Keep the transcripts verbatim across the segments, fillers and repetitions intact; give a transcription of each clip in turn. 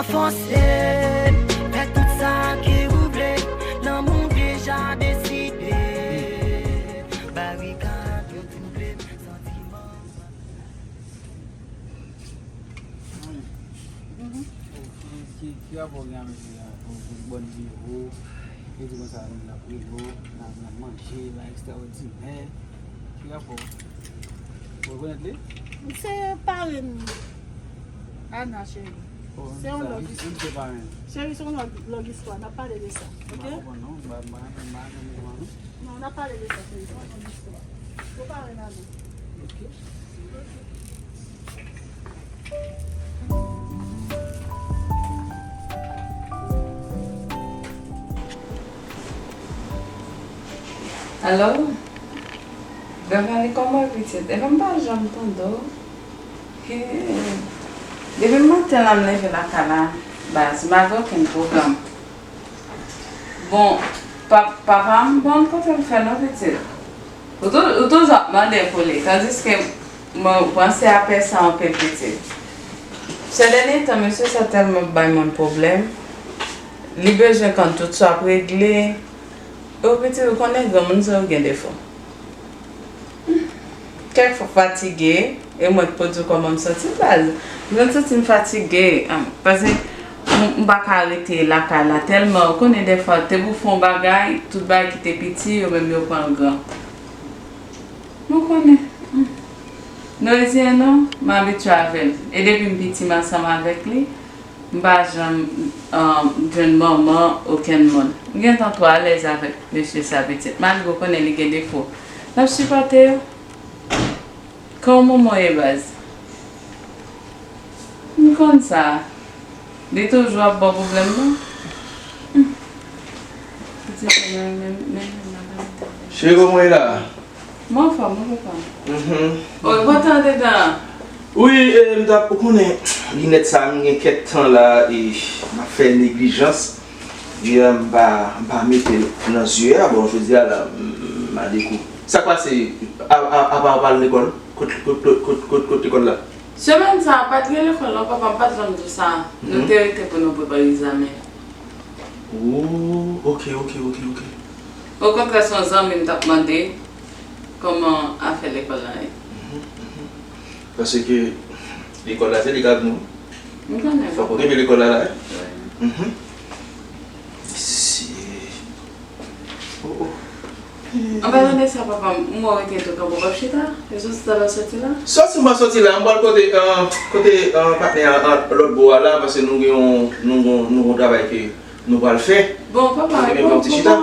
Fòse, fè tout sa ke ou vle, lanmou deja deside. Barikad yo twouble, santiman. Ki, ki rapò gen avèk li a? Bon, bon, bon, bon, bon. Yo di konsa, moun ap rele w, n ap, n ap manje, bagay ekstraòdinè. Ki rapò? Ou rekonèt li? Se parenn Ana, cheri. Oh, se yon lòt istwa. Cheri, se yon lòt, lòt istwa. N ap pale de sa, ok? M pa konprann non. M pa, m pa, m pa renmen kòman non. Non, n ap pale de sa, cheri. Se yon lòt istwa. Ou parenn Ana. Ok. Alo? Beverly, kòman w ye, pitit? Epi m pa janm tande w. He. Depi maten la m leve lakay la, baz, m pa gen okenn pwogram. Bon, pa, papa m, bon, kote l fè non, pitit? Ou tou, ou toujou ap mande pou li, tandiske mwen panse a pè sa anpil, pitit. Sè dènye tan, mesye sa tèlman ap bay moun pwoblèm. Li bezwen konn tout sa ap regle. Yo, pitit, ou konnen granmoun sa yo gen defo. Kèk fwa fatige, e mwen k pou di w kòman m santi l, baz. Mwen santi m fatige, ah, paske m, m pa ka rete lakay la tèlman, ou konnen dèfwa, te pou fè yon bagay, tout bagay ki te piti, yo menm yo pran l gran. Mwen konnen. Hmm. Nou rezyen non, m abitye avè l. E depi m piti, m ansanm avèk li. M pa janm, um, jwenn manman okenn moun. M gentan twò alèz avèk mesye sa, pitit. Malgre w konnen li gen defo. N ap sipòte yo. Kòman manman w ye, baz? M konn sa. Li toujou ap ba w pwoblèm, non? Hmm. Pitit, men, men, men, men, men, men. Cheri, kòman w ye la? Mwen anfòm, wi, papa. Mhm. Oh, e pòtan andedan. Wi, e, m t ap, ou konnen, linèt sa, m gen kèk tan la, e, m ap fè neglijans. E, m pa, m pa mete l nan zye a. Bon, jodi a la, m, m ale kou. Sa k pase? A, a, apa w pa al lekòl? Kot, kot, kot, kot, kot, kot lekòl la? Semèn sa a, pa t gen lekòl, non, papa, m pa t janm di w sa. Nou, mhm, te rete pou nou prepare egzamen. Oh, ok, ok, ok, ok. Okontrè, se yon zanmi m t ap mande kòman afè lekòl la ye. Mhm, mhm. Paske lekòl la, se li k ak nou. M konnen, papa. Fòk ou kenbe lekòl la la, wi. Wi. Mhm. Mesye. Oh, oh. An palan de sa, papa, m wè w rete tou kanpe, w p ap chita? E soti sa w soti la? Soti m pa soti la, m pral kote, ah, kote, ah, patnè a, ah, lòt bò a la, paske nou gen yon, nou gon, nou gon travay ke nou pral fè. Bon, papa, ou menm chita,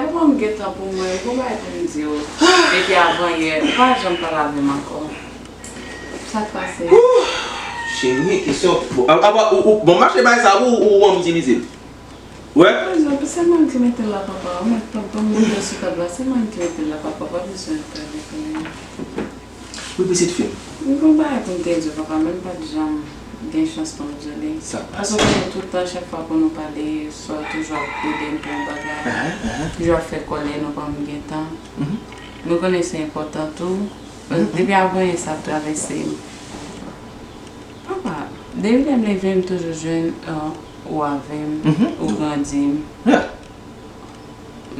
papa, m gen tan pou mwen, gon bagay pou m di w. Depi avan yè, ou pa janm pale avè m ankò. Sa k pase? Ouh, cheri, kesyon. Bon, a, apa, ou, ou, bon, mache bay sa pou ou, ou, ou itilize l. Wè? Mezanmi, se mwen ki mete l la, papa. Ou mèt pa, pa mete l sou tab la. Se mwen ki mete l la, papa. Pa bezwen pale pou li. Wi, pitit fi m. M gon bagay pou m te di w, papa, men m pa t janm gen chans pou m di w li. Sa pase. Paske w konnen tout tan, chak fwa pou nou pale, swa w toujou ap plede m pou yon bagay. Ahan, ahan. Toujou ap fè kòlè, nou pa m gen tan. Mhm. Nou konnen se enpòtan tou. Paske, mhm, depi avan yè sa ap travèse m. Papa, depi lè m leve, m toujou jwenn, euh, ou avè m, mhm, ou grandi m. Yeah.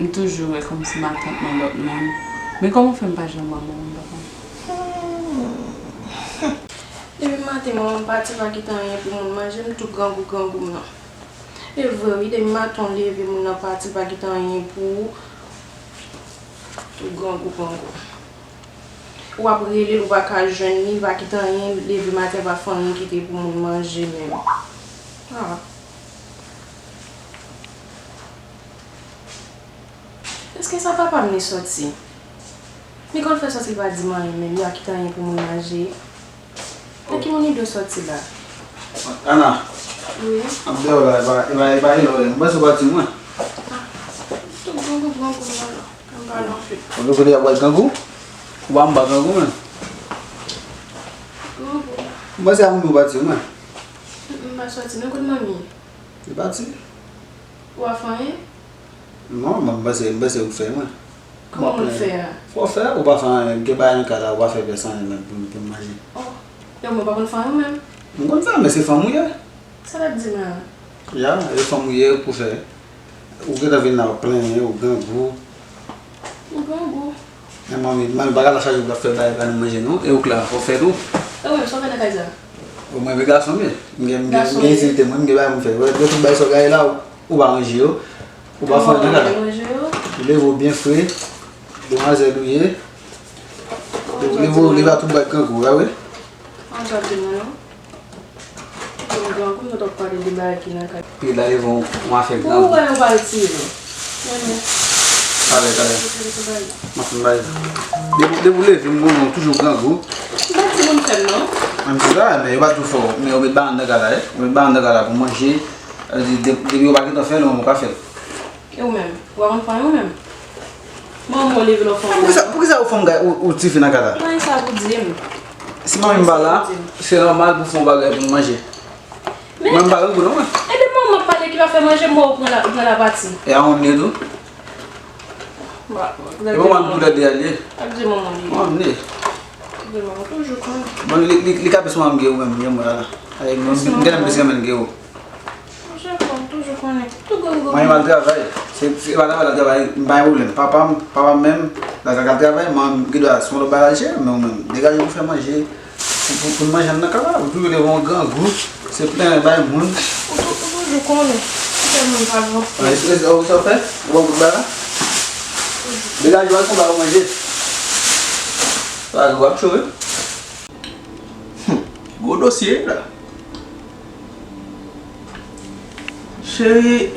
M toujou wè kòmsi matant mwen lòt moun. Men kòman w fè m pa janm wè manman m, papa? Depi maten, manman m pati, pa kite anyen pou moun manje, m tou grangou, grangou m nan. E vre, wi, depi maten w leve, moun nan pati, pa kite anyen pou ou. Tou grangou, grangou. W ap rele l, ou pa ka jwenn li, pa kite anyen, leve maten, pa fè anyen kite pou moun manje menm. Ah. Èske sa papa m li sòti? Li konn fè sòti, li pa di m anyen menm, li pa kite anyen pou moun manje. Nan ki moun li dwe sòti la? Ana. Wi. M ap dèyè w la, e pa, e pa, e pa jere w la. M panse w pati mwen. Ah, tou grangou, grangou m nan. Anba non. Ou vle kote y ap wè grangou? Ou pa anba grangou, men. Grangou. M panse a moun ou pati, men. M pa sòti, non, kote manmi? Li pati. Ou pa fè anyen? Non, men m panse, m panse ou fè, men. Kòman moun fè a? Fò fè, ou pa fè anyen, m te bay yon kay la, ou pa fè pèsonn anyen, men, pou, pou m manje. Oh, e mwen pa konn fè anyen, menm. M konn fè, men se fanm ou ye. Sa l ap di m la? Ya, e fanm ou ye, ou fè. Ou gentan vin la, w ap plenyen, ou grangou. Ou grangou. Men manmi, manmi, bagay la chaje pou l ap fè bagay ba nou manje, non? E ou k la, w ap fè tou? E ou menm, sa w fè nan kay sa? O, mwen, men gason m ye. M gen, m gen, m gen itilite mwen, m gen bagay pou m fè. Wè, gen tout bagay sa w gade la, ou, ou pa ranje yo. Ou pa fè nan kay la. Ou leve w byen fre. Demwazèl ou ye. Leve w, leve a tout bagay grangou, wè, wi. An sa di mwen, non? Mwen gran kou sot ap pale de bagay ki nan kay. Pi la devan yon afè gran. Pou wè yo pa retire. Talè, talè. M ap fin bay. Depi, depi w leve, m konnen w toujou grangou. M pa di moun fè m non. Menm si sa, men yo pa tou fè w. Men yo met banan nan gala, eh. Yo met banan nan gala pou manje. Sa vle di, de- depi yo pa gentan fè l, ou menm ou ka fè l. E ou menm? Ou pa konn fè anyen ou menm? Manman w leve lè w fè yon bagay. Poukisa, poukisa ou fè m gade ou, ou ti fi nan kay la? Mwen sa pou di m. Si manmi m pa la, se nòmal pou fè yon bagay pou nou manje. Mwen m pa grangou non mwen. Epi manman ap pale ki pa fè manje, mwen ou pran la, ou pran la pati. E a on ne tou. E manman m tou lè de a l ye. Ap di manman li. Manman m li. Ap di manman toujou konn. Bon, li, li, li ka plis manman m ke ou menm, men mwen la. Ay, mwen, m gen plis renmen l ke ou. Monchè, fò m toujou konnen. Tou gwo gwo. Manman m al travay. Se, se pa travay l al travay, m pa gen pwoblèm. Papa m, papa m menm, l al travay, manman m gen dwa se yon lòt bagay l jere, men ou menm, degaje w pou fè manje, pou, pou, pou n manje nan kay la. Ou toujou leve yon grangou, se plenyen bay moun. Ou tou, ou toujou konnen. Ou fè moun pa vanse. Sa w fè? Ou bon pou bagay la? Degaje w al fè yon bagay ou manje. Bagay w ap cho wi. Hmm, gwo dosye la. Cheri,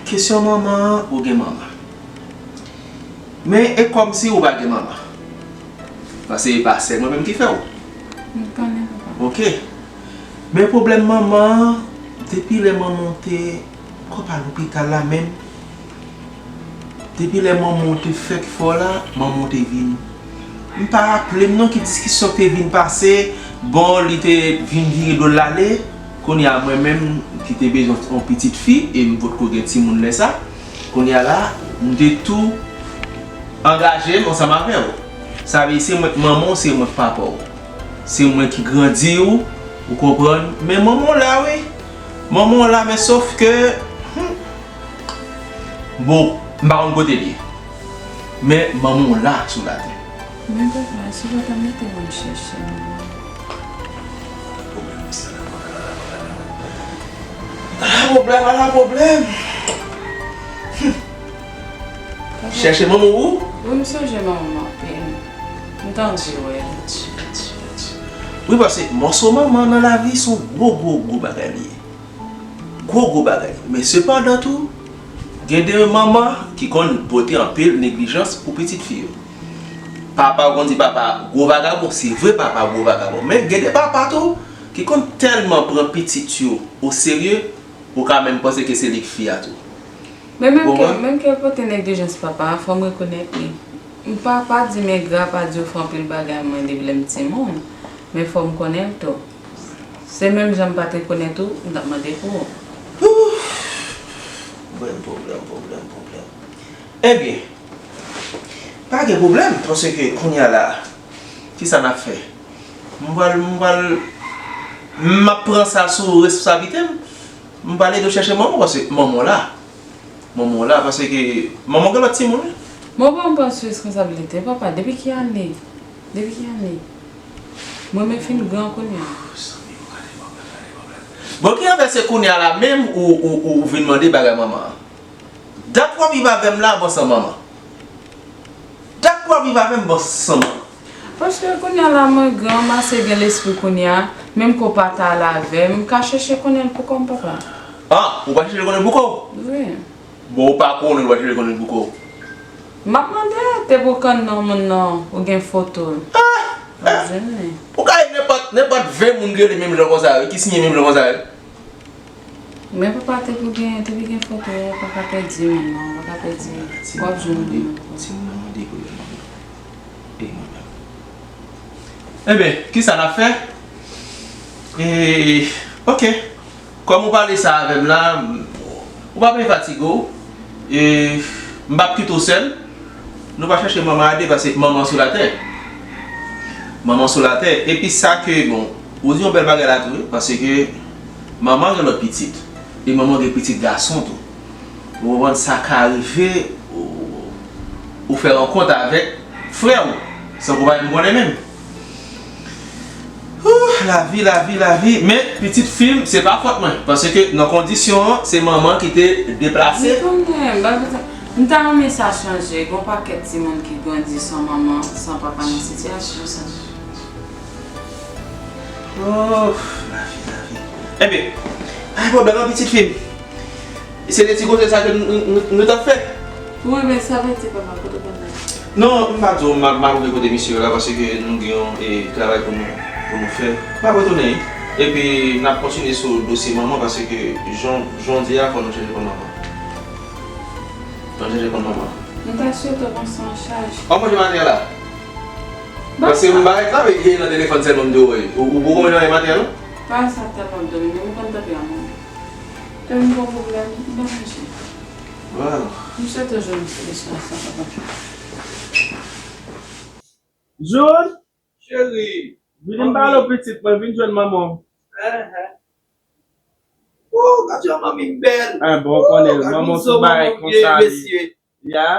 kesyon manman an, ou gen manman. Men e kòmsi ou pa gen manman. Paske e pa sè mwen menm ki fè w. M konnen, papa. Ok. Men pwoblèm manman an, depi lè manman w te kò pa lopital la menm, depi lè manman w te fèk fè w la, manman w te vin. M pa raple m non ki diskisyon k te vin pase. Bon, li te vin vire do l ale. Kounye a, mwen menm ki te bezwen yon pitit fi, e m potko gen timoun lè sa. Kounye a la, m te tou angaje m ansanm avè w. Sa vle di, se mwen k manman w, se mwen k papa w. Se mwen ki grandi w, ou konprann? Men manman w la, wi. Manman w la, men sof ke, hmm, bon, m pa konn kote l ye. Men manman w la sou latè. Men papa, si w pa ta mete mwen chèche manman. Ala pwoblèm, ala pwoblèm. Hmm. Papa. Chèche manman w? Wi, m sonje manman m anpil. M t anvi wè l. Wi, paske mòso manman nan lavi se yon gwo, gwo, gwo bagay li ye. Gwo, gwo bagay. Men sepandan tou, gen de manman ki konn pote anpil neglijans pou pitit fi yo. Papa, ou konn di papa gwo vagabon, se vre papa gwo vagabon. Men gen de papa tou ki konn tèlman pran pitit yo oserye, ou ka menm panse ke se li k fi a tou. Men menm ke, menm ke l pote neglijans papa a, fò m rekonèt li. M pa, pa di m engra, pa di yo fè anpil bagay mwen depi lè m timoun, men fò m konnen l tou. Se menm jan m pa t rekonèt ou, m t ap mande pou ou. Pwoblèm, pwoblèm, pwoblèm, pwoblèm. Ebyen, pa gen pwoblèm, paske kounye a la, kisa n ap fè? M pral, m pral, m ap pran sa sou responsablite m. M pral ede w chèche manman w, paske manman w la. Manman w la, paske manman w gen lòt timoun, wi. Mwen pa m pran sou responsablite, papa, depi ki ane? Depi ki ane? Mwen menm fin gran kounye a. Bon, ki anfè se kounye a la menm ou, ou, ou vin mande bagay manman an? Dat w ap viv avè m la, bon san manman. Dat w ap viv avè m, bon san manman. Paske kounye a la, mwen gran, m ase gen lespri kounye a, menm ke w pa t al avè m, m ka chèche konnen l pou kò m, papa. Ah, ou pa chèche konnen l pou kò w? Wi. Bon, ou pa konnen l, ou pa chèche konnen l pou kò w? M ap mande, te pou kann nan moun nan, ou gen foto l. Ah! Ou jwenn li. Ou ka gen nenpòt, nenpòt ven moun ki rele menm jan konsa yo, ki siyen menm jan konsa yo. Men papa, te pou gen, te pou gen foto, ou pa ka pèdi moun nan, ou pa ka pèdi, w ap jwenn moun nan. Ti moun nan mande pou yo mande. E mwen menm. Enben, kisa n ap fè? E, ok. Kòm ou pale sa avè m la, m, ou pa bezwen fatige w. E, m p ap kite w sèl. Nou pral chèche manman a de, paske manman sou latè. Manman sou latè. Epi sa ke, bon, ou di yon bèl bagay la tou, wi, paske Manman gen lòt pitit. E manman gen pitit gason tou. Ou konprann, sa ka rive, ou, ou fè rankont avèk frè w, san ke w pa menm konnen menm. Ouh, lavi, lavi, lavi. Men, pitit fi m, se pa fòt mwen. Paske nan kondisyon an, se manman ki te deplase. M konnen, m pa bezwen. M ta renmen sa chanje. Gen yon pakèt timoun ki grandi san manman, san papa nan sitiyasyon sa. Oh, lavi, lavi. Ebyen, pa gen pwoblèm non, pitit fi m. Se de ti konsèy sa ke nou, nou, nou, nou t ap fè. Wi, men sa vle di papa, kote w konn nan? Non, m pa di w, m ap, m ap rive kote misye yo la, paske nou gen yon, e, travay pou nou, pou nou fè. M ap retounen, wi. Epi, n ap kontinye sou dosye manman, paske jan, jan w di a, fò nou chèche konn manman. Fò nou chèche konn manman. M ta swete w pran sa an chaj. Ou manje maten an la? Paske m pa travay nan telefòn sèlman m di w, wi. Ou, ou poko manje maten an, non? Pa sa tèlman domine, m konn tanperaman. Lè m gon pwoblèm, m pa manje. Bon. M swete w jwenn yon solisyon a sa, papa. Jude! Cheri! Vini m pale w pitit mwen, vin jwenn manman w. Enhen. Oh, gad jan manmi m bèl. Ah, bon, ou konnen, manman w sou bagay konsa, mesye. Ya.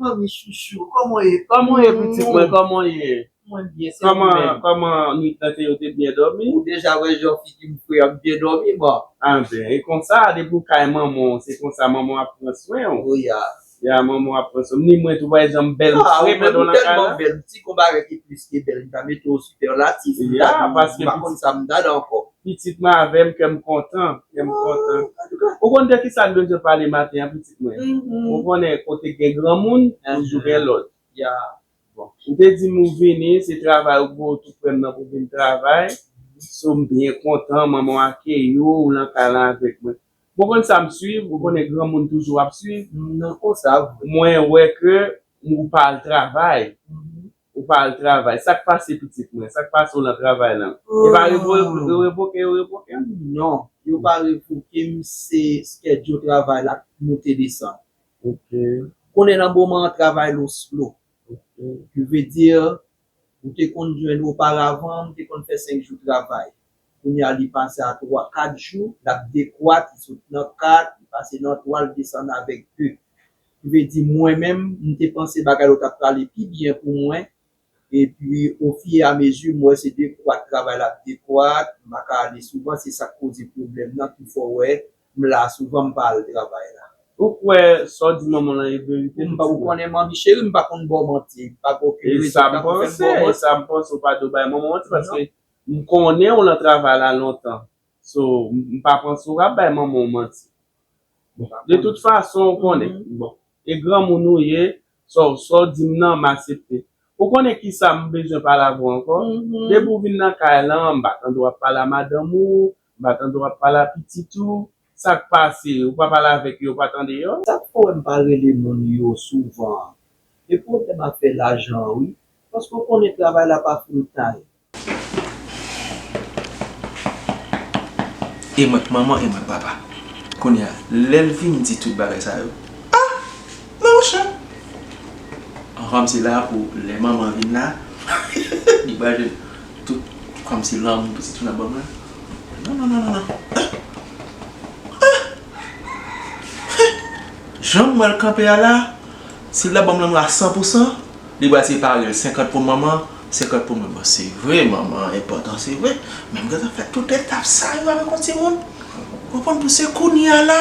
Manmi chouchou, kòman w ye? Kòman w ye, pitit mwen? Kòman w ye? Mwen byen, se ou menm? Kòman nwit lan te ye, ou te byen dòmi? Ou deja wè jan figi m fre, m byen dòmi, bon. Anben, e konsa, depi w kay manman w, se konsa manman w ap pran swen w. Oh, ya. Ya, manman w ap pran swen m. Ni mwen tou, pa egzanp, bèl m fre pandan w nan kay la. Ah, ou menm ou tèlman bèl, m ti gon bagay ki plis ke bèl, m ta mete w sipèlatif, m ta di w, m pa konn sa m ta di ankò. Pitit mwen avè m, kè m kontan, kè m kontan. Ou konn de kisa n bezwen pale maten an, pitit mwen? Ou konnen kote gen granmoun, toujou gen lòd. Bon, ou te di m ou vini, se travay ou voye w tou prè m nan pou vin travay. So, m byen kontan, manman w akeyi w, ou nan kay la avèk mwen. Bon, konn sa m swiv, ou konnen granmoun toujou ap swiv. Nan konsa vre. Mwen wè ke ou pa al travay. Ou pa al travay. Sa k pase pitit mwen? Sa k pase w nan travay lan? E pa revo-, yo revoke, yo revoke m? Non, yo pa revoke m, se schedule travay la k moute desann. Ok. Konnen nan moman an travay lo slow. Ok. Ki vle di, ou te konn jwenn oparavan, m te konn fè senk jou travay. Kounye a, li pase a twa, kat jou, l ap dekwat, li sot nan kat, li pase nan twa, l desann avèk de. Ki vle di, mwen menm, m te panse bagay yo t ap prale pi byen pou mwen. Epi, ofiramezi, m wè se dekwat, travay la ap dekwat, m pa ka ale souvan, se sa k koze pwoblèm nan ki fè w wè m la souvan, m pa al travay la. Ou kwè sa w di manman w lan e verite? M pa, ou konnen manmi cheri, m pa konn ba w manti. M pa gen okenn rezon m ta pou fè m ba w manti. E sa m panse, e sa m panse, ou pa dwe bay manman w manti, paske m konnen w nan travay la lontan. So, m, m pa panse w ap bay manman w manti. Bon, de tout fason, ou konnen. Bon, e granmoun ou ye, sa w, sa w di m nan, m aksepte. Ou konnen kisa m bezwen pale avè w ankò? Depi w vin nan kay lan, m pa tande w ap pale a madanm ou, m pa tande w ap pale a pitit ou. Sa k pase? Ou pa pale avèk yo, ou pa tande yo? Sa k fè w wè m pa rele moun yo souvan? E pwoblèm afè lajan an, wi. Paske w konnen travay la pa full time. E mwen k manman, e mwen k papa. Kounye a, lè l vin di tout bagay sa yo, ah! Men monchè! An, kòmsi la pou lè manman vin la, li pral jwenn tout, kòmsi lanmou pitit ou nan ban m la. Non, non, non, non, non. Ah! Ah! Jan m wè l kanpe a la, si l ta ban m lanmou a san pou san, li pral separe l, senkant pou manman, senkant pou mwen. Bon, se vre, manman enpòtan, se vre. Men m gentan fè tout etap sa yo avèk yon timoun. Konprann pou se kounye a la,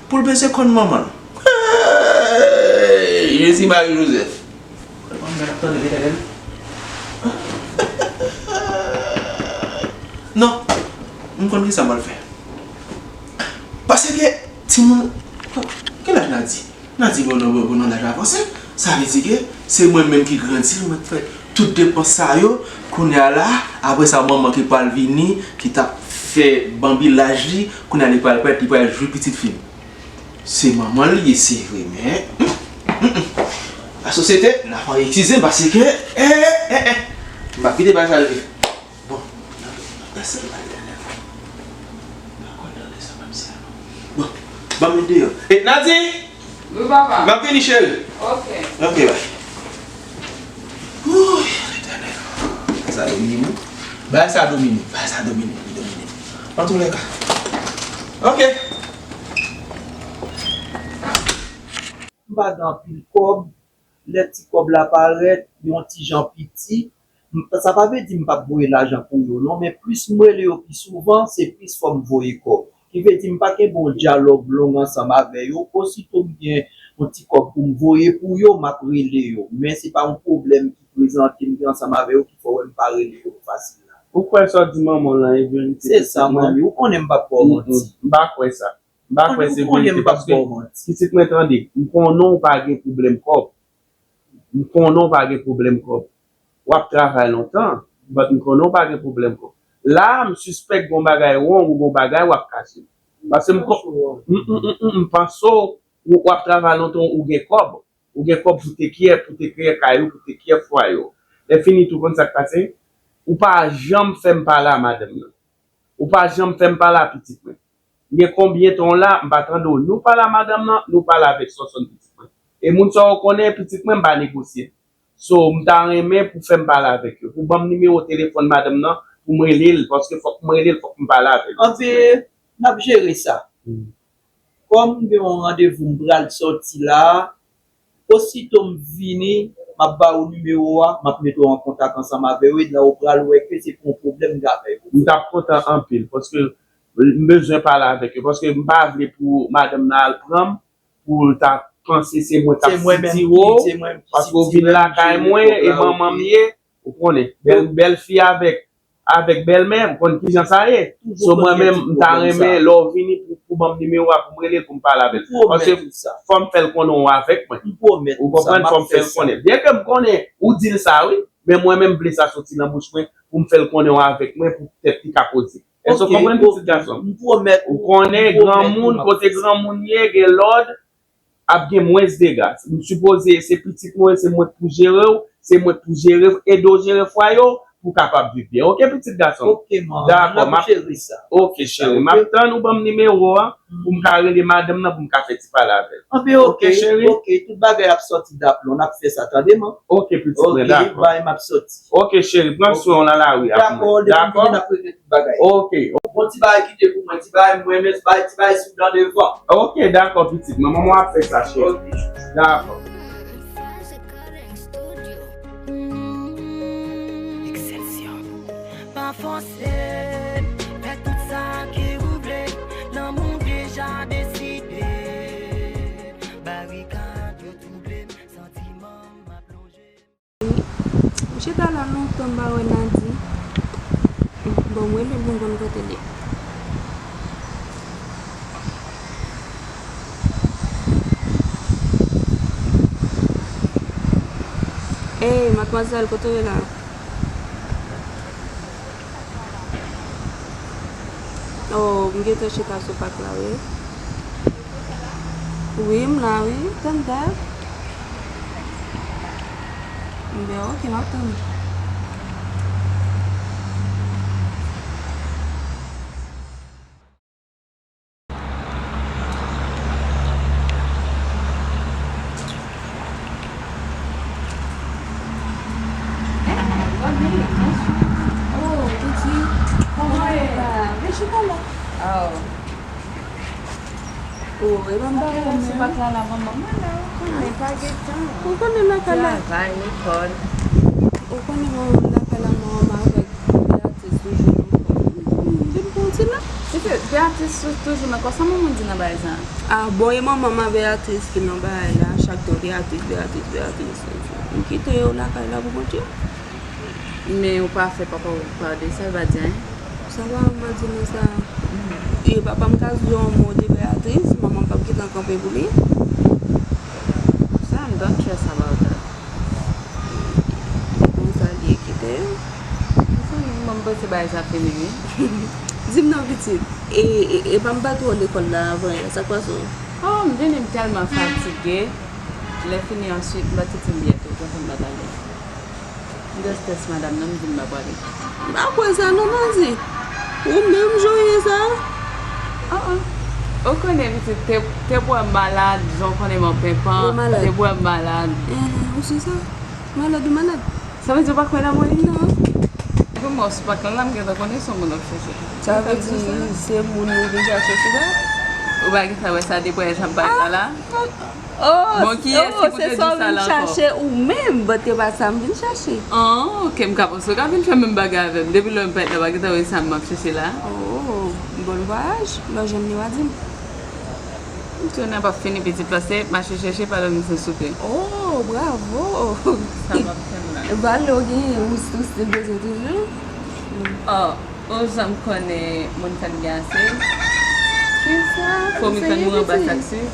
pou l bezwen konn manman l. Hey! Jezi Mari Jozèf. Manman l ap tande Letènèl. Non, m konn kisa m pral fè. Paske timoun, ki laj Nadi? Nadi bon nan, bon nan laj avanse. Sa vle di ke se mwen menm ki grandi l, mwen k fè tout depans sa yo. Kounye a la, apre sa, manman ki pral vini, ki t ap fè banbilaj li, kounye a li pral prèt, li pral jwi pitit fi m. Se manman l ye, se vre, men, hmm, hmm, hmm. Lasosyete, n ap anretize m paske, eh, eh, eh, m p ap kite bagay sa rive. Bon, nan, nan, nan, nan, nan, nan, nan. Bon, ban m met deyò. E, Nadi! Wi, papa. M ap vini, cheri. Ok. Ok, bye. Wouy, Letènèl. Sa domine m. Bagay sa domine m. Bagay sa domine m. Li domine m. Antoulèka. Ok. M pa gen anpil kòb. Lè ti kòb la parèt, yon ti jan piti, m- sa pa vle di m p ap voye lajan pou yo, non, men plis m rele yo pi souvan, se plis fò m voye kòb. Ki vle di m pa kenbe yon dyalòg long ansanm avè yo. Osito m gen yon ti kòb pou m voye pou yo, m ap rele yo. Men se pa yon pwoblèm ki prezante m ansanm avè yo ki fè w wè m pa rele yo fasil la. Ou kwè sa w di manman w lan e verite? Se sa, manmi, ou konnen m p ap ba w manti. M pa kwè sa. M pa kwè se verite, paske pitit mwen, tande, m konnen w pa gen pwoblèm kòb. M konnen w pa gen pwoblèm kòb. W ap travay lontan, but m konnen w pa gen pwoblèm kòb. La a, m sispèk gon bagay wrong ou gon bagay w ap kache. Paske m, m, m, m, m, m panse w, w ap travay lontan, ou gen kòb. Ou gen kòb pou te kyè, pou te kyè kay ou, pou te kyè fwaye w. Lè fini tou, konn sa k pase? Ou pa janm fè m pale a madanm nan. Ou pa janm fè m pale a pitit mwen. Gen konbyen tan w la, m pa tande w ni w pale a madanm nan, ni w pale avèk Sonsonn pitit mwen. E moun sa yo konnen pitit mwen, m pa negosye. So, m ta renmen pou fè m pale avèk yo. Pou ban m nimewo telefòn madanm nan, pou m rele l, paske fòk m rele l, fòk m pale avè l. Anben, n ap jere sa. Kòm m gen yon randevou m pral sòti la, osito m vini, m ap ba ou nimewo a, m ap mete w an kontak ansanm avè yo, e la ou pral wè ke se pou yon pwoblèm m gen avè yo. M t ap kontan anpil, paske m bezwen pale avèk yo, paske m pa vle pou madanm nan al pran m, pou l ta panse se mwen k ap sitire w, paske w vin lakay mwen, e manman m ye, ou konnen, bèl, bèl fi avèk, avèk bèlmè, ou konn kijan sa ye. So, mwen menm, m ta renmen, lè w vini, pou, pou ban m nimewo a, pou m rele l, pou m pale avè l. Paske fò m fè l konnen w avèk mwen. Ou konprann? Fò m fè l konnen. Byenke m konnen, ou di l sa, wi, men mwen menm, m vle sa soti nan bouch mwen, pou m fè l konnen w avèk mwen, pou tèt li ka poze. Èske w konprann, pitit gason m? M pwomèt ou. Ou konnen, granmoun, kote granmoun ye, gen lòd, ap gen mwens dega. M sipoze, se pitit mwen, se mwen k pou jere w, se mwen k pou jere, ede w jere fwaye w, pou w kapab viv byen. Oke, pitit gason m? Oke, manman, n ap jere sa. Oke, cheri, m ap tann ou ban m nimewo a, pou m ka rele madanm nan, pou m ka fè ti pale avè l. Anben, oke, oke, tout bagay ap sòti daplon, n ap fè sa, tande, man? Oke, pitit mwen, dakò. Oke, bay, m ap sòti. Oke, cheri, pran swen w nan lari a pou mwen. Dakò, depi m vini, n ap regle tout bagay. Oke. Bon, ti bagay kite pou mwen, ti bagay mwen renmen, ti bagay, ti bagay sou dan devan. Oke, dakò, pitit mwen. Manman w ap fè sa, cheri. Oke. Dakò. Eksepsyon. Pa fòse, fè tout sa ke ou vle. Lanmou deja deside. Barikad yo twouble m, santiman m ap lonje. M chita la lontan, m pa wè Nadi. Bon, m rele pou m konn kote l ye. Ey, madmwazèl, kote w ye la? Oh, m gentan chita sou pak la, wi. Wi, m la, wi. Tann dat. Enben, oke, m ap tann ou. Oh, Titi. Kòman e? Vin chita la. Oh. Oh, e pa m pa konnen. Sou bak la, la, manman. Mwen la, ou konnen, pa gen tan. Ou konnen lakay la. Travay, lekòl. Ou konnen manman lakay la, manman avèk Beatrice toujou nan kò m. Vin pran ti la. Pitit, Beatrice tou-, toujou nan kò. Sa manman di nan bagay sa? Ah, bon, e manman m a Beatrice ki nan bagay la. Chak tan Beatrice, Beatrice, Beatrice. M kite yo lakay la pou Bondye. Men ou pa fè papa w pale de sa, l pa di anyen? Sa papa m ap di nan sa? E papa m ka di yon mo de Beatrice, manman m p ap gentan kanpe pou li. Sa, m don't care about that. Se konsa l ye, kite yo. Mezanmi, mwen, m panse bagay sa fini, wi. Di m non, pitit. E, e, e pa m pa twò lekòl la avan yè, sa k pase w? Oh, m vini, m tèlman fatige. Lè fini, answit, m pa tete m byen tou, jan fè m pa t ale. M gen strès madanm nan, m di m pa prale. M pa kwè sa non, Nadi. Ou menm jan w ye sa? Ah, ah. Ou konnen pitit, te, te pou wè m malad, jan w konnen m an penpan, te pou wè m malad. Eh, ou se sa? Malad ou malad? Sa vle di ou pa kwè nan mwen? Non. Mwen, si w pa t la, m gentan konnen se yon moun w ap chèche. Sa vle di, se moun ou vin chache sou la? Ou pa gentan wè sa depi w ap bay la la? Oh, bon, kiyès ki pou te di sa la ankò? Chache ou menm, but te pa sa m vin chache. Ah, ok, m ka panse w ka vin fè menm bagay avè m. Depi lè m pa t la, w pa gentan wè sa m ap chache la? Oh, bon vwayaj. Lè w jwenn li, w a di m. Jounen ap fini pitit, pase mache chèche pa dòmi san soupe. Oh, bravo! Sa m ap tann la. Valè w genyen, ou, ou still bezwen toujou? Oh, ou janm konnen moun fè m gen ase? Kisa? Fò m tann ou anba sak swiv.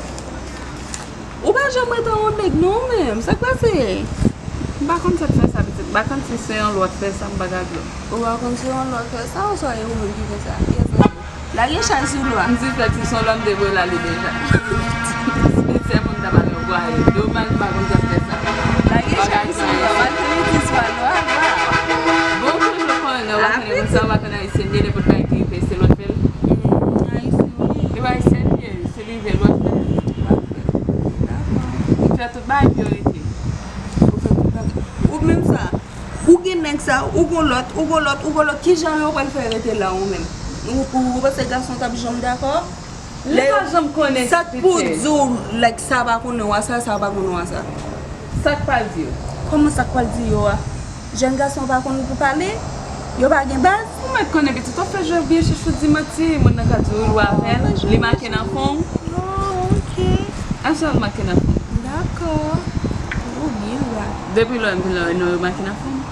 Ou pa janm rete yon nèg non ou menm, sa k pase? M pa konn sa k fè sa pitit, m pa konn si se yon lwa k fè sa, m pa ka di w. Ou pa konn si yon lwa k fè sa, oswa e ou menm ki fè sa? Kiyès la? Lage chay sou lwa. M di fèk si se yon lwa m te voye l ale deja. Se moun ta pale yon pwaye. Domaj m pa konn sa k fè sa. Lage chay sou lwa, malfini ti swa lwa, lwa. Bon, toujou konnen, w pa konnen moun sa, w pa konnen ayisyen l ye, nenpòt bagay ki rive, se lòt fè l. Ayisyen w ye. E pa ayisyen l ye, se li rive lòt fè l. Li fè tout bagay pou yo rete. Ou fè tout bagay. Ou menm sa. Ou gen nèg sa, ou gon lòt, ou gon lòt, ou gon lòt, kijan yo pral fè rete la ou menm? Ou, ou, ou panse gason t ap janm dakò? Li pa janm konnen sa k pou di w, like, sa pa konnen w a sa, sa pa konnen w a sa. Sa k pral di yo? Kòman sa k pral di yo a? Jèn gason pa konn pou pale? Yo pa gen baz? Ou mèt konnen pitit, w ap fè jwèt byen chich ou di manti, moun nan ka di w ou avè l, li make nan fon w. Oh, ok. Èske l make nan fon w? Dakò. Ou byen la. Depi lè w vin la, non, yo make nan fon m.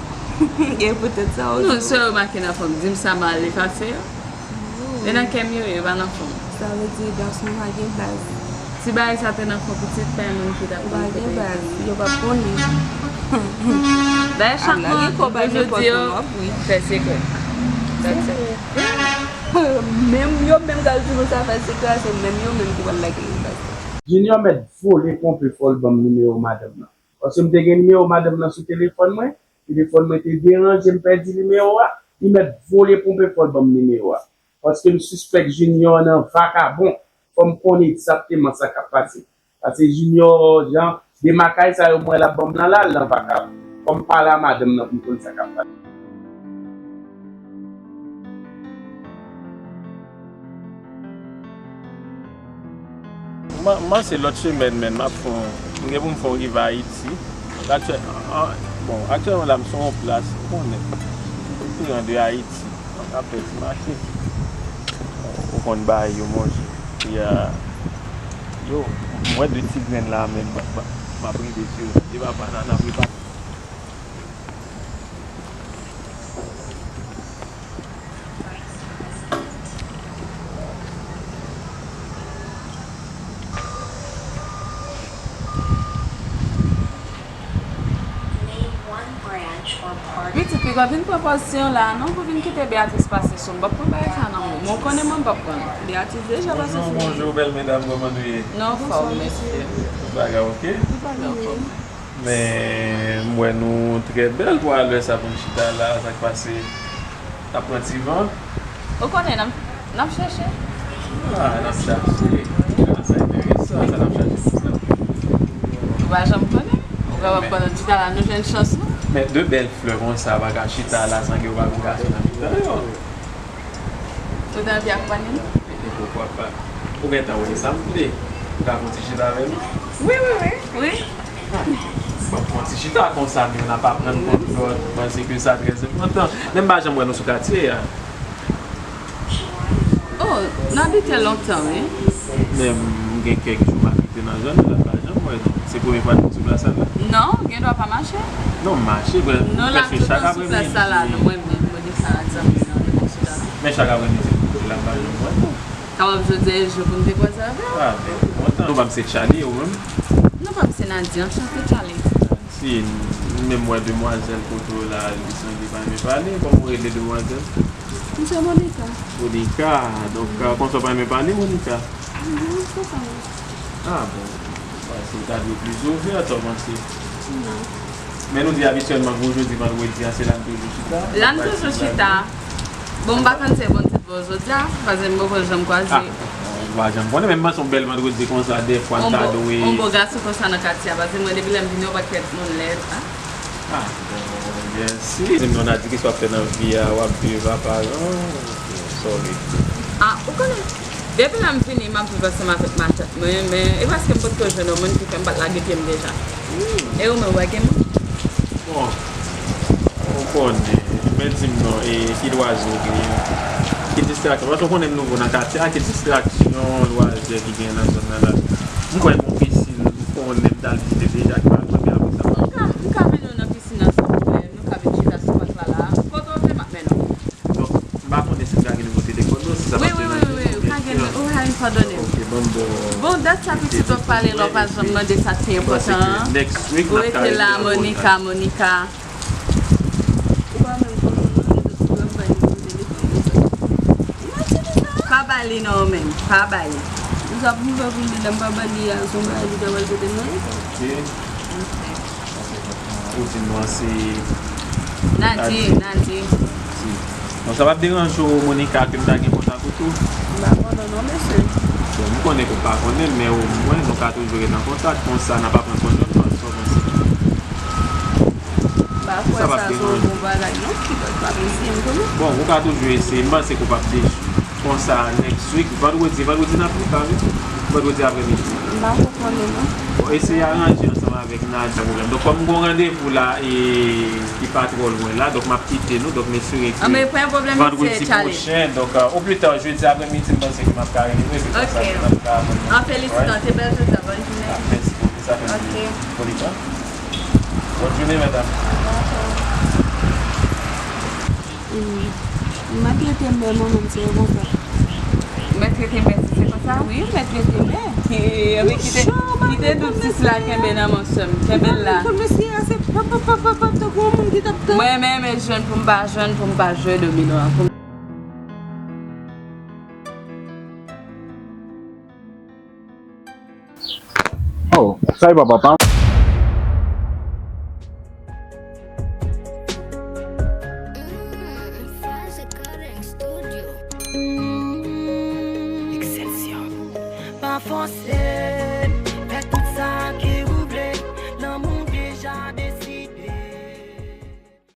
E poutèt sa ou di. Non, si yo make nan fon m, di m sa m al efase yo. E nan kè m yo ye, yo pa nan fon m. Sa vle di gason pa gen baz. Si bagay sa te nan fon pitit, pa gen moun ki t ap konn kote l. Yo p ap konnen. Dayè chak moun, yo jodi yo fè sekrè. That's it. Menm yo menm k ap di nou sa fè sekrè a, se menm yo menm ki pral lage nou baz. Junior mèt vole ponpe fò l ban m nimewo madanm nan. Paske m te gen nimewo madanm nan sou telefòn mwen, telefòn mwen te deranje, m pèdi nimewo a, li mèt vole ponpe fò l ban m nimewo a. Paske m sispèk Junior nan vakabon, fò m konn egzakteman sa k ap pase. Paske Junior, jan, de makay sa yo m wè l ap ban m nan la, l nan vakabon. Fò m pale a madanm nan pou m konn sa k ap pase. Man, man se lòt semèn menm, m ap fè yon, m gen pou m fè yon rive Ayiti. Aktyè-, an, bon, aktyèlman la m sou yon plas, ou konnen, m pi gran de Ayiti, m ap fè ti mache. Ou konn bagay yo monchè. Epi, a, yo, m wè de ti grenn la menm, m ap, m ap, m ap rive sou yo. Epa banana, epa. Pitit, piga vin pran pòz tiyo la a non, pou vin kite Beatrice pase sou m. M p ap pran bagay sa nan men w. Men w konnen mwen, m p ap pran l. Beatrice deja pase sou mwen. Bonjou, bonjou, bèl medam, kòman nou ye? Nou anfòm, mèsi. Tout bagay oke? Tout bagay anfòm. Men m wè nou trè bèl pou alè sa pou n chita la, sa k pase? N ap pran ti van? Ou konnen, n ap, n ap chèche. Ah, n ap chache. Ah, sa enteresan, sa n ap chache konsa. Ou pa janm konnen. Ou kapab pandan n chita la, nou jwenn chans nou. Men de bèl flè konsa pa ka chita la san ke yo pa gen gason nan mitan yo. Ou ta anvi akonpanye nou? E poukwa pa? Ou gentan wè sa m vle. Ou ka fè yon ti chita avè nou? Wi, wi, wi. Wi. Bon, yon ti chita konsa, nou n ap aprann kont lòt, m panse ke sa trè enpòtan. Men m pa janm wè nou sou katye a. Oh, n abite lontan, wi. Men m gen kèk jou m abite nan zòn nan, m pa janm wè nou. Se premye fwa nou sou plas sa la? Non, gen dwa pa mache. Non, m mache, prèske chak aprèmidi. Nou la toutan sou plas sa la, nou, mwen menm, Monica, ak zanmi nou, nou sou la. Men chak aprèmidi, m kouri la, m pa janm wè nou. Kapab jodi a e jou pou m te kwaze avè w. Ah, ben, kontan. Nou pa m se Charlie, ou menm? Non, pa m se Nadia, anchante Charlie. Si, m menm wè demwazèl kote w la, li sanble pa renmen pale. Kòman w rele demwazèl? M se Monica. Monica, donk, konsa w pa renmen pale, Monica? Mhm, se sa menm. Ah, bon. Paske w ta dwe plis ouvè, sa w panse? Non. Men nou di abityèlman, gwo jodi vandredi a, se la n toujou chita. La n toujou chita. Bon, m pa konn si e bon tit pou jodi a, paske m poko janm kwaze. Ah, ou pa janm konnen, men m panse yon bèl vandredi konsa, dèfwa n ta dwe. Yon bo gason konsa nan katye a, paske mwen, depi lè m vini, yon pakèt moun lèd, a. Ah, bon, Byensi. Di m non, Nadi, kisa w ap fè nan vi a? W ap viv aparan? Sorry. Ah, ou konnen, depi lè m vini, m ap viv ansanm avèk matant mwen, men e paske m potko jwenn yon moun ki fè m pa t lage pye m deja. E ou menm, w pa gen moun? Bon, ou konnen, men di m non, e ki lwazi w genyen? Ki distraksyon? Paske w konnen m nouvo nan katye a, ki distraksyon, lwazi ki genyen nan zòn nan la? M kwè gon pisin, m konnen m t al vizite deja, ki pa lwen, men apre sa, m pa... M ka, m ka mennen w nan pisin ansanm, frè m. Nou ka vin chita sou pak la, la. Kote w vle, m ap mennen w. Donk, m pa konnen si m ka gen nimewo telefòn ou, si sa pa... Wi, wi, wi, wi, ou ka gen, ou ka vin padone m. Ok, ban m ba w. Bon, dat sa pitit w ap pale la, w pa janm mande sa ki enpòtan an. Ou rete la, Monica, Monica. Ou pa menm konn moun nan, se sou w ap bay nimewo telefòn ou sa. Pa ba li non, menm, pa ba li. Ou sa pou m fè pou m di lè m pa ba li a, se yon bagay li ta pral pote m nan eta. Ok. Ou di non, se Nadi, Nadi. Nadi. Si. Bon, sa p ap deranje w, Monica, ke m ta gen kontak ou tou? M pa konnen non, mesye. Bon, m konnen ke w pa konnen, men omwen nou ka toujou ret an kontak, konsa n ap aprann konn lòt, paske w konn si. M pa kwè sa se yon bon bagay non, kidòt m ap eseye m konnen. Bon, ou ka toujou eseye, m panse ke w p ap desi. Konsa, next week, vandredi, vandredi n ap fè sa, wi. Vandredi apremidi. M pa ko konnen non. Bon, eseye aranje ansanm avèk Nadi, san pwoblèm. Donk, kòm m gon randevou la, e ki pa twò lwen la, donk m ap kite nou, donk m espere ke vandredi pwochen, donk, euh, au plus tard, jedi apremidi, m panse ke m ap ka rive, epi konsa, n ap ka aprann. An felisitan, te bèl jodi a, bòn jounen. Ah, mèsi bokou, sa fè m plis kontan. Bòn jounen, medam. Mèt rete mè manman m se konsa. Mèt rete mè se konsa? Wi, mèt rete mè. Ki, kite, kite dout sis la kenbe nan men sè m. Kenbe l la. Konn mesye a se pap, pap, pap, pap, pap, tankou yon moun ki t ap tann. Mwen, men, men jwenn pou m pa jwenn, pou m pa jwe domino a. Pou m Oh, sa e pa papa m. Excelsior. Pa fòse,